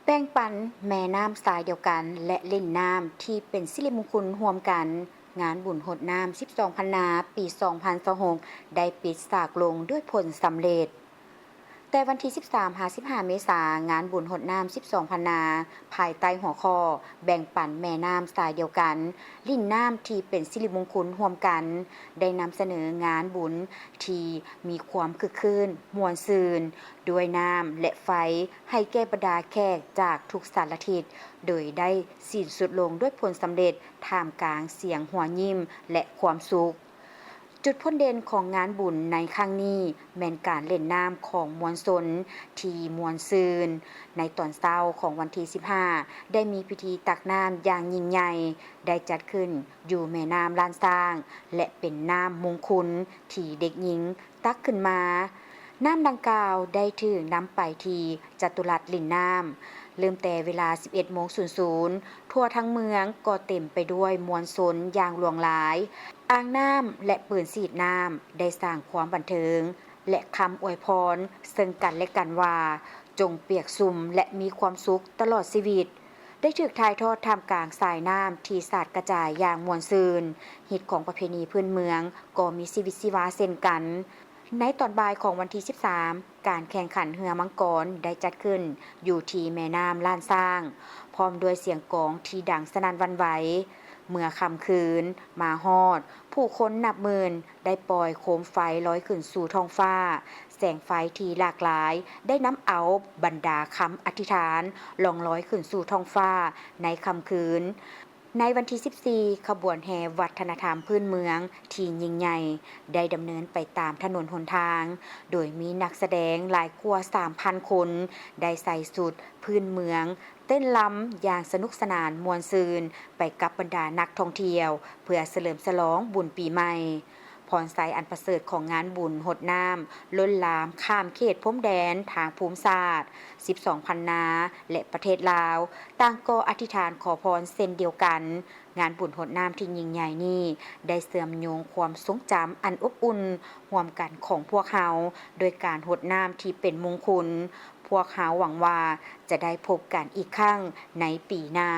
ແບ່ງປັນແມ່ນ້ຳສາຍດຽວກັນ ແລະ ຫຼິ້ນນ້ຳທີ່ເປັນສິລິມຸງຄຸນຮ່ວມກັນ, ງານບຸນຫົດນ້ຳສິບສອງພັນນາ ປີສອງພັນຊາວຫົກ ໄດ້ປິດສາກລົງດ້ວຍຜົນສຳເລັດ. ແຕ່ວັນທີສິບສາມຫາສິບຫ້າເມສາ, ງານບຸນຫົດນ້ຳສິບສອງພັນນາ ພາຍໃຕ້ຫົວຂໍ້ ແບ່ງປັນແມ່ນ້ຳສາຍດຽວກັນ, ຫຼິ້ນນ້ຳທີ່ເປັນສິລິມຸງຄຸນຮ່ວມກັນ ໄດ້ນຳສະເໜີງານບຸນທີ່ມີຄວາມຄຶກຄື້ນ ມ່ວນຊື່ນ ດ້ວຍນ້ຳ ແລະ ໄຟ ໃຫ້ແກ່ບັນດາແຂກຈາກທຸກສາລະທິດ, ໂດຍໄດ້ສິ້ນສຸດລົງດ້ວຍຜົນສຳເລັດ ທ່າມກາງສຽງຫົວຍິ້ມ ແລະ ຄວາມສຸກ. ຈຸດພົ້ນເດັ່ນຂອງງານບຸນໃນຄັ້ງນີ້ ແມ່ນການຫຼິ້ນນ້ຳຂອງມວນຊົນທີ່ມ່ວນຊື່ນ. ໃນຕອນເຊົ້າຂອງວັນທີສິບຫ້າ ໄດ້ມີພິທີຕັກນ້ຳຢ່າງຍິ່ງໃຫຍ່ ໄດ້ຈັດຂຶ້ນຢູ່ແມ່ນ້ຳລ້ານຊ້າງ ແລະ ເປັນນ້ຳມຸງຄຸນທີ່ເດັກຍິງຕັກຂຶ້ນມາ. ນ້ຳດັ່ງກ່າວໄດ້ຖືກນຳໄປທີ່ຈະຕຸລັດຫຼິ້ນນ້ຳ. ເລີ່ມແຕ່ເວລາສິບເອັດໂມງສູນສູນ ທົ່ວທັງເມືອງກໍເຕັມໄປດ້ວຍມວນຊົນຢ່າງຫຼວງຫຼາຍ. ອ່າງນ້ຳ ແລະ ປືນສີດນ້ຳໄດ້ສ້າງຄວາມບັນເທີງ ແລະ ຄຳອວຍພອນເຊິ່ງກັນ ແລະ ກັນວ່າ, ຈົ່ງປຽກຊຸ່ມ ແລະ ມີຄວາມສຸກຕະຫຼອດຊີວິດ. ໄດ້ຖືກຖ່າຍທອດທ່າມກາງສາຍນ້ຳທີ່ສາດກະຈາຍຢ່າງມ່ວນຊື່ນ. ຮີດຄອງປະເພນີພື້ນເມືອງກໍມີຊີວິດຊີວາເຊັ່ນກັນ. ໃນຕອນບ່າຍຂອງວັນທີສິບສາມ ການແຂ່ງຂັນເຮືອມັງກອນໄດ້ຈັດຂຶ້ນຢູ່ທີ່ແມ່ນ້ຳລ້ານຊ້າງ, ພ້ອມດ້ວຍສຽງກອງທີ່ດັງສະໜັ່ນຫວັ່ນໄຫວ. ເມື່ອຄ່ຳຄືນມາຮອດ, ຜູ້ຄົນນັບໝື່ນໄດ້ປ່ອຍໂຄມໄຟລອຍຂຶ້ນສູ່ທ້ອງຟ້າ. ແສງໄຟທີ່ຫຼາກຫຼາຍໄດ້ນຳເອົາບັນດາຄຳອະທິຖານລ່ອງລອຍຂຶ້ນສູ່ທ້ອງຟ້າໃນຄ່ຳຄືນ. ໃນວັນທີສິບສີ່ ຂະບວນແຫ່ວັດທະນະທຳພື້ນເມືອງທີ່ຍິ່ງໃຫຍ່ໄດ້ດຳເນີນໄປຕາມຖະໜົນຫົນທາງ, ໂດຍມີນັກສະແດງຫຼາຍກວ່າສາມພັນຄົນ ໄດ້ໃສ່ຊຸດພື້ນເມືອງ ເຕັ້ນລຳຢ່າງສະໜຸກສະໜານມ່ວນຊື່ນໄປກັບບັນດານັກທ່ອງທ່ຽວ ເພື່ອສະເຫຼີມສະຫຼອງບຸນປີໃໝ່. ພອນໄຊອັນປະເສີດຂອງງານບຸນຫົດນ້ຳ ລົ້ນລາມຂ້າມເຂດພົມແດນທາງພູມສາດ, ສິບສອງພັນນາ ແລະ ປະເທດລາວ ຕ່າງກໍອະທິຖານຂໍພອນເຊັ່ນດຽວກັນ. ງານບຸນຫົດນ້ຳທີ່ຍິ່ງໃຫຍ່ນີ້ ໄດ້ເຊື່ອມໂຍງຄວາມຊົງຈຳອັນອົບອຸ່ນຮ່ວມກັນຂອງພວກເຮົາ ໂດຍການຫົດນ້ຳທີ່ເປັນມຸງຄຸນ. ພວກເຮົາຫວັງວ່າຈະໄດ້ພົບກັນອີກຄັ້ງໃນປີໜ້າ.